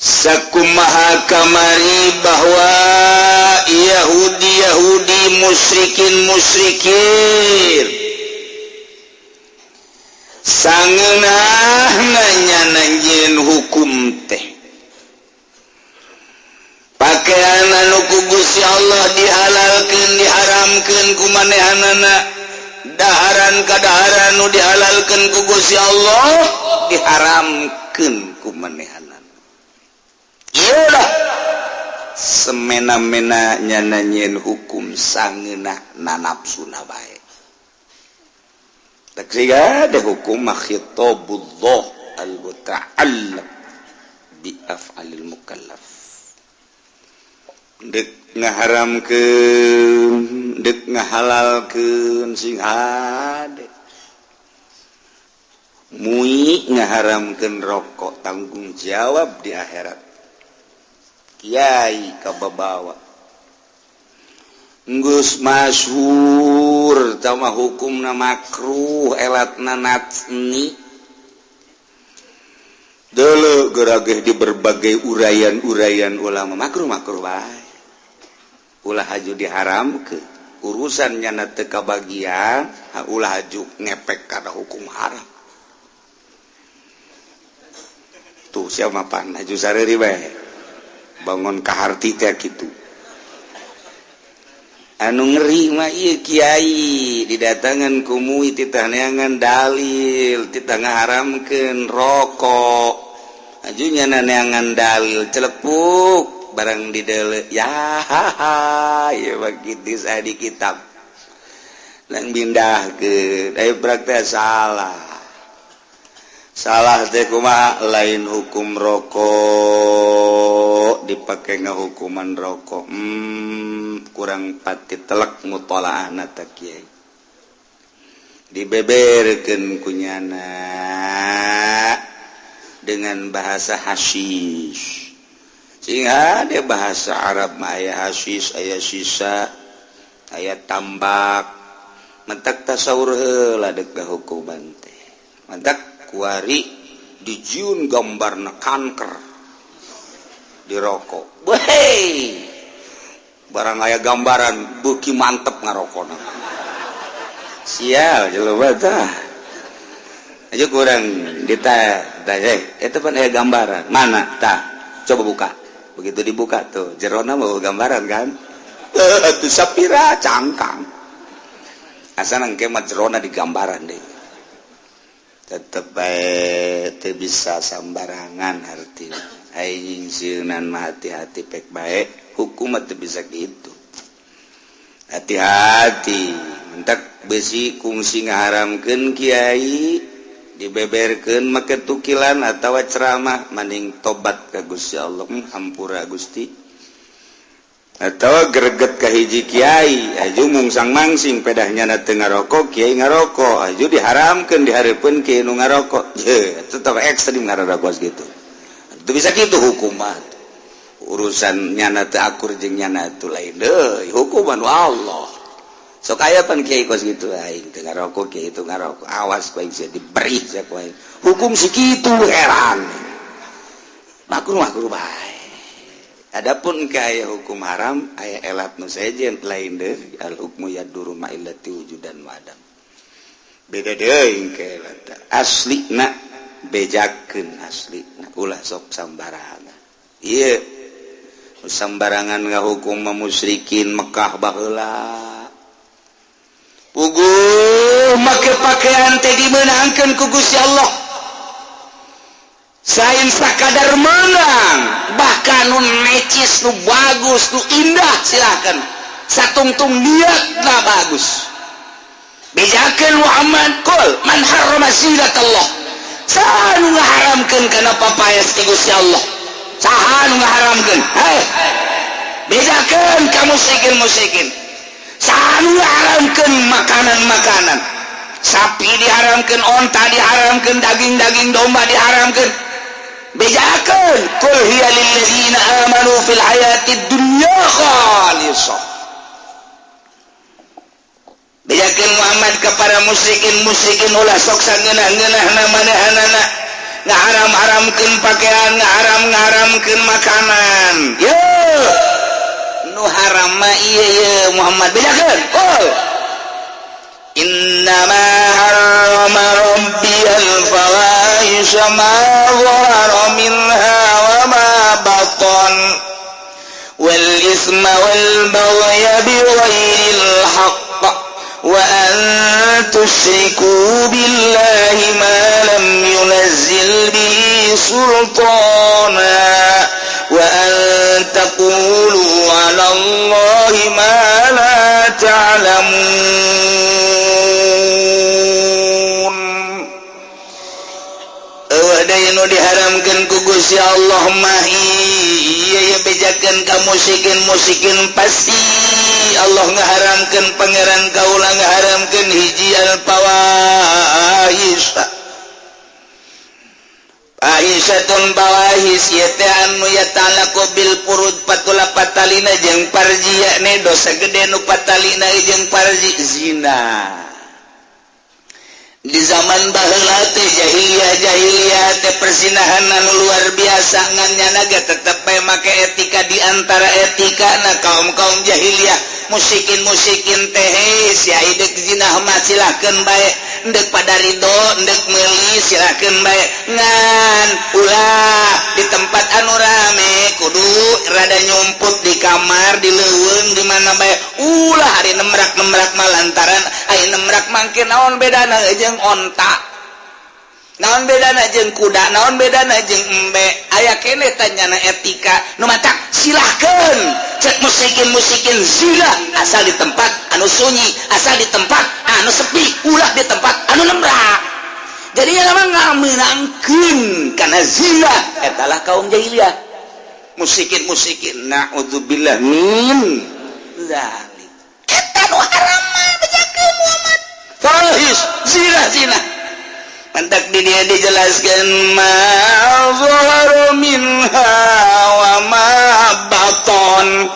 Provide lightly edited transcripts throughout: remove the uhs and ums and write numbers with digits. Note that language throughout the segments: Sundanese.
Sakumaha kamari bahwa Yahudi Yahudi, musyrikin musyrikin, sangeunah nanya nyieun hukum teh pakaian anu ku Gusti Allah dihalalkeun, diharamkeun ku manehanana. Daharan kadaharan nu dihalalkeun ku Gusti Allah diharamkeun ku manehanana. Iyalah, semena-mena nyana nyieun hukum sangeunah na nafsuna bae. Tak siga ada hukum mah khitabullah al-muta'allaq bi af'alil mukallaf. Dek ngaharamkeun, dek ngahalalkeun, sing hade. MUI ngaharamkeun rokok, tanggung jawab di akhirat. Kiai kababawa. Geus masyhur tama hukumna makruh, elatna natni. Dulu gerageh di berbagai uraian-uraian ulama, makruh makruh bae. Ulah haju diharamkeun. Urusan nyana teu kabagian, ulah haju ngepek kana hukum haram. Tuh, siapa pan haju sareri bae. Bangun kaharti teh kitu. Anu ngeri mah ieu kiai didatangan ku MUI, titah neangan dalil, titah ngaharamkeun rokok. Aju nyana neangan dalil, celepuk barang di dele ya ya begitu. Saya di kitab dan pindah ke dari praktek salah. Salah teh kumaha? Lain hukum rokok dipakai ngehukuman rokok. Kurang pati telek mutolaah ta kiai. Dibeberkeun kunyana dengan bahasa hasyish, sehingga ada bahasa Arab mah aya hasyish, aya sisa, aya tambak. Mentak tasawur heula dek hukuman teh. Mentak kuari dijieun gambarna kanker di rokok. Weh, barang aya gambaran beuki mantep ngarokona. Sial jelema tah. Aja kurang dita eh itu pan aya gambaran mana tah, coba buka. Begitu dibuka tuh jerona mau gambaran kan tuh, sapira cangkang asa nangke mah jerona di gambaran deh. Tetep bae teu bisa sambarangan artina. Aing nyingsieunan mah hati-hati pek bae, hukum mah teu bisa gitu. Hati-hati. Mentak besi kungsi ngaharamkeun kiai dibeberkeun make tukilan atawa ceramah, mending tobat ka Gusti Allah, hampura Gusti, atau greget ka hiji kiai aju mungsang mangsing pedahnya na teu ngarokok, kiai ngarokok, aju diharamkeun dihareupeun kiai nu ngarokok. Je tetep ekstrim ngarokok gitu. Itu bisa gitu hukuman. Urusan nyana teu akur jeung nyana itu lain deui, hukuman Allah. Sok aya pan kiai kos gitu, aing teu ngarokok, kiai itu ngarokok, awas ku aing sia diberi sia ku aing. Hukum sakitu heran. Makruh makruh bae. Adapun kaya hukum haram aya elat nu sejen lain deui, al hukmu yaduru ma'illati wujudan wa adam. Beda deui ke elat. Aslina bejakeun, asli ulah sok sambarangan. Ieu sambarangan ngahukum musyrikin Mekah baheula. Puguh make pakaian teh dimenangkeun ku Gusti Allah. Sain sakadar menang, bahkan nu necis, nu bagus, nu indah silakan. Satungtung niatna bagus. Bejakeun Muhammad, qul man harrama zinatallah. Saha nu ngaharamkeun kana papaes ti Gusti Allah? Saha nu ngaharamkeun? Hei, bejakeun ka musyrikin musyrikin. Saha nu ngaharamkeun makanan-makanan? Sapi diharamkeun, onta diharamkeun, daging-daging domba diharamkeun. Bejakeun, qul hiya lilladzina amanu fil hayatid dunya khalisah. Bejakeun Muhammad kepada musyrikin musyrikin, ulah sok sangeunah-ngeunah manehanana ngaharam-haramkeun pakaian, ngaharam-ngaharamkeun. Ngaharamkeun makanan. Ye, nu haram mah ieu ye, Muhammad, bejakeun. Oh, innama harrama rabbi al-fawahisha ma dhahara minha wa ma batan wal isma wal baghya bighairil haqq wa an tusyriku billahi ma lam yunazzil bihi sultana wa an taqulu 'ala Allahi ma la ta'lamun. Euweuh deui nu diharamkeun ku Gusti Allah mah. Ieu ye, bejakeun ka musyrikin musyrikin, pasti Allah ngaharamkeun, Pangeran kaula ngaharamkeun hiji al fawahis. Fahisatun, fawahis ieu teh anu yata'allaqu bil furuj, patula patalina jeung parji, yakni dosa gede nu patalina jeung parji, zina. Di zaman baheula teh, jahiliyah jahiliyah teh, perzinahan anu luar biasa, ngan nyana ge tetep bae make etika. Di antara etika na kaum kaum jahiliyah, musyrikin musyrikin teh, si deuk zina mah silahkeun bae, endek pada ridho, endek meuli silahkeun bae, ngan ulah di tempat anu rame, kudu rada nyumput di kamar, di leuweung, di mana bae, ulah hari nemrak nemrak mah, lantaran aya nemrak mangke naon bedana jeung onta, naon bedana jeung kuda, naon bedana jeung embe? Aya kene tanyana etika nu matak silahkeun cek musyrikin musyrikin zina, asal di tempat anu sunyi, asal di tempat anu sepi, ulah di tempat anu nemrak. Jadi yang mah ngamenangkeun karena zina etalah kaum jahiliyah, musyrikin musyrikin, naudzubillah min dzalik. Eta nu haram mah, bejakeun Muhammad, fahis, zina zina. Mantak di dia dijelaskan ma zahara minha wa ma baton.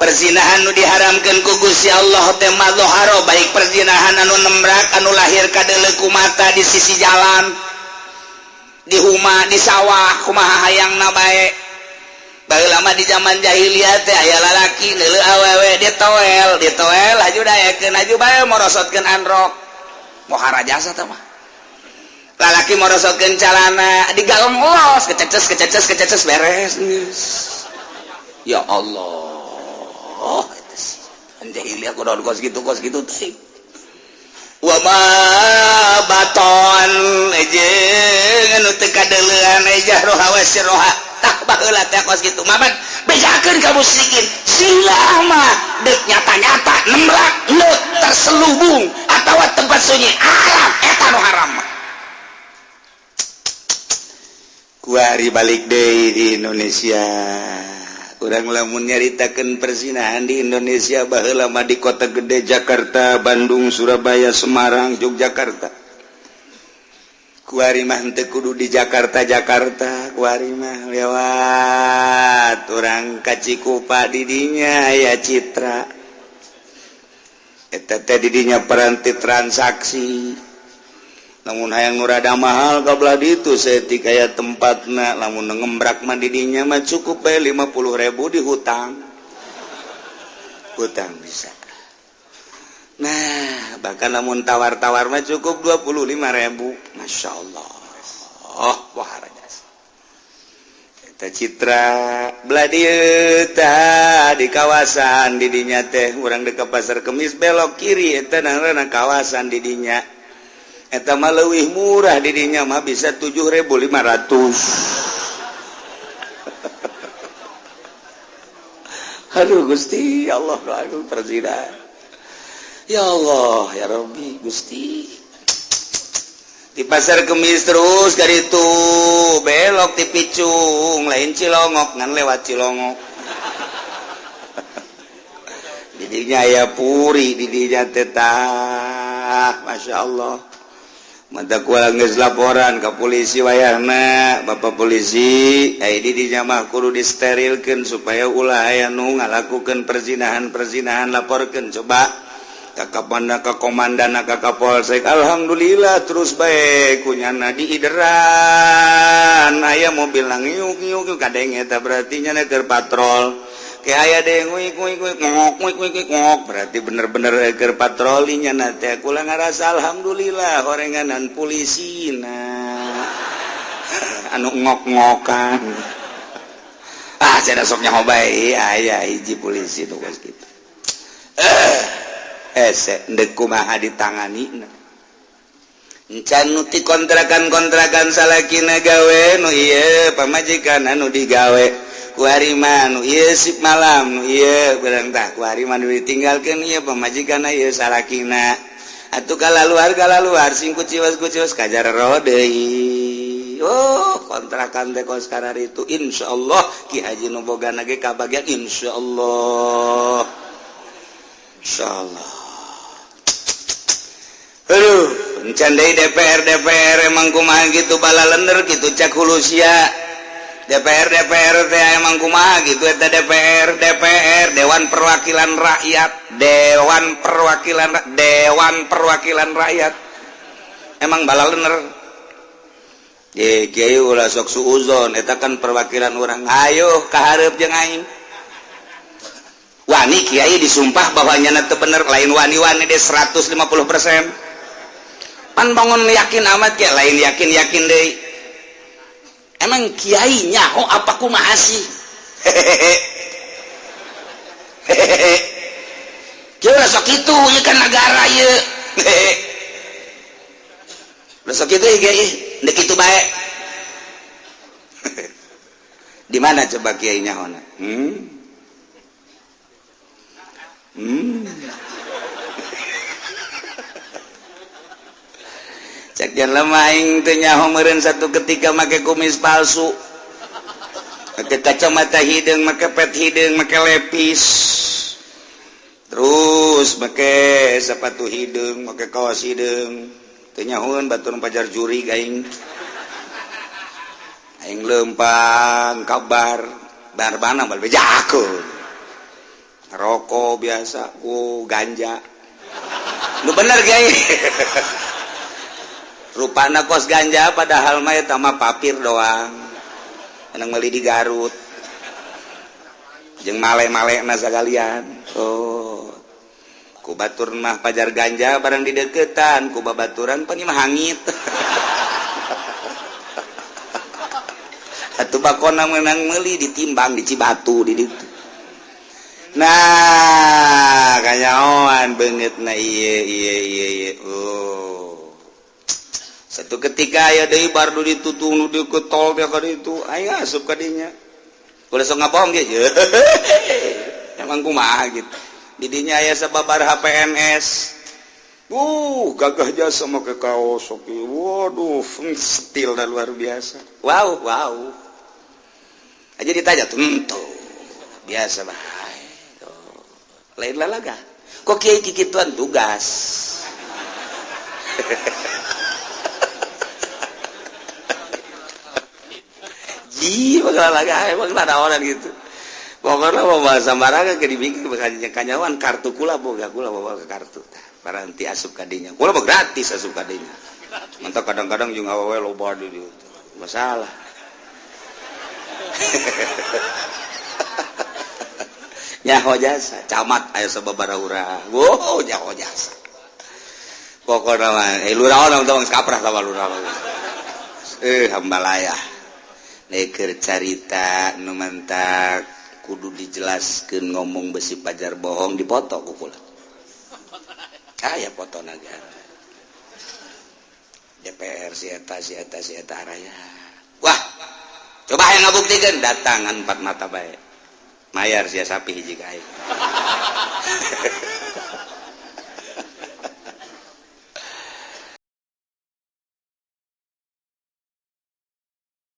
Perzinahan nu diharamkeun ku Gusti Allah teh ma zahara, baik perzinahan anu nemrak, anu lahir kadeuleu ku mata di sisi jalan, di huma, di sawah, kumaha hayangna bae. Baheula mah di zaman jahiliyah teh aya lalaki neuleu awewe, ditoel ditoel, laju daekeun, laju bae morosotkeun androk, mohara jasa teh mah. Lalaki morosotkeun calana, digalong los, kececes kececes kececes, beres. Ya Allah, jahiliyah kudu kos gitu, kos gitu teh. Wa ma baton jeung anu teu kadeuleuan, jahroha wa sirroha. Tah, baheula teh kos kitu. Maman bejakeun ka musyrikin, sila mah deuk nyata-nyata nemrak, deuk terselubung atawa tempat sunyi, haram eta nu haram mah. Kuari balik deui di Indonesia, urang lamun nyaritakeun perzinahan di Indonesia baheula mah di kota gede, Jakarta, Bandung, Surabaya, Semarang, Yogyakarta. Kuari mah henteu kudu di Jakarta Jakarta, kuari mah lewat urang ka Cikupa, didinya aya Citra, eta teh didinya peranti transaksi. Namun hayang nu rada mahal ka belah ditu saeutik aya tempatna. Lamun ngembrak mah didinya mah cukup bae 50.000 di hutang hutang bisa. Nah, bahkan lamun tawar-tawar mah cukup 25.000. Masya Allah, oh, wah, rajas eta Citra. Belah dieu tah di kawasan didinya teh, urang dekat Pasar Kemis belok kiri, eta ngaranna kawasan didinya. Eta mah leuwih murah, didinya mah bisa 7.500. Aduh Gusti Allah, aduh, perzinahan, ya Allah, ya Rabbi, Gusti. Di Pasar Kemis terus dari itu belok di Picung, lain Cilongok, ngan lewat Cilongok. Didinya ya puri didinya tetah, Masya Allah. Mata geus laporan ke polisi wayahna, Bapak polisi, ai didinya mah kudu disterilkeun supaya ulah aya nu ngalakukeun perzinahan-perzinahan. Laporkeun coba. Ka kapanda, ka komandan, ka Kapolsek. Alhamdulillah, terus bae kunyana diideran, aya mobil ngiuk ngiuk kadenge, eta berarti nyana keur patrol. Ke aya deui nguik nguik nguik ngok nguik nguik ngok, berarti bener-bener keur patroli nyana teh. Kula ngarasa alhamdulillah, horenganan polisi nah anu ngok-ngokan. Ah, saya sok nyaho bae aya hiji polisi tuh kos kitu. Eh, hese ndek kumaha ditangani. Encan nu ti kontrakan-kontrakan salakina gawe, nu ieu pamajikan anu digawe ku ari mah, nu ieu sip malam, nu ieu beurang tah ku ari mah nu ditinggalkeun ieu pamajikan, ieu salakina. Atuh kalaluar kalaluar, sing kuciwas kuciwas, kajar deui. Oh, kontrakan teh kos itu. Insyaallah Ki Haji nu boga ge kabagian, insyaallah, insyaallah. Aduh, encan deui DPR DPR emang kumaha gitu, balalender gitu, cak hulusia DPR DPR teh emang kumaha gitu eta DPR DPR, Dewan Perwakilan Rakyat, Dewan Perwakilan Rakyat emang balalender. Ye, kiai ulah sok suuzon, eta kan perwakilan orang. Ayo kahareup jeung aing. Wani kiai disumpah bahwa nyana teu bener? Lain wani-wani deh, 150%. Pan bangun yakin amat ya, lain yakin yakin deh. Emang kiai nyaho apa kumaha sih? Hehehe hehehe, kiai sok itu ieu kan negara ieu. Hehehe, sok itu kiai, ndek kitu bae. Di mana coba kiai nyahona? Cek lemah aing teu nyaho meureun. Satu ketika make kumis palsu, make kacamata hideung, make pet hideung, make lepis, terus make sepatu hideung, make kaos hideung, teu nyahoeun batur pajar jurig aing. Aing lempang kabar bar mana bal bejakeun rokok biasa, oh, ganja nu bener kiai, rupana kos ganja, padahal mah eta mah papir doang. Menang meuli di Garut jeung male-male na sagalian. Oh, ku batur mah pajar ganja, barang dideketan ku babaturan pan mah hangit. Atuh bakona menang meuli ditimbang di Cibatu di ditu. Nah, kanyahoan beungeut na ieu ieu ieu ieu. Oh, satu ketika aya deui bar nu ditutung, nu diketol teh ka ditu, aya asup ka dinya. Ulah sok ngabohong ge. Emang kumaha gitu di dinya aya sababaraha PNS. Gagah jasa, make kaos oke. Waduh, stil dan luar biasa. Wow wow aja ditanya tentu biasa bae. Lain lalaga kok kiai kikituan tugas. Ji lalaga emang nanaonan gitu. Pokoknya mau bahasa sembarangan ke dibikin kanyawan kartu kula boga, kula bawa ke kartu paranti asup kadinya, kula mah gratis asup kadinya. Mantap, kadang-kadang juga awewe loba di dieu masalah. Nyaho jasa camat aya sababaraha urang. Wow, nyaho jasa pokokna mah. Eh, lurah tong kaprah sama lurah. Eh, hambalaya neker carita nu mantak kudu dijelaskeun, ngomong besi pajar bohong, dipoto ku kula. Aya foto negara DPR si eta si eta si eta raya. Wah, coba yang ngabuktikeun datangan empat mata bae, mayar sia sapi hiji ka aing.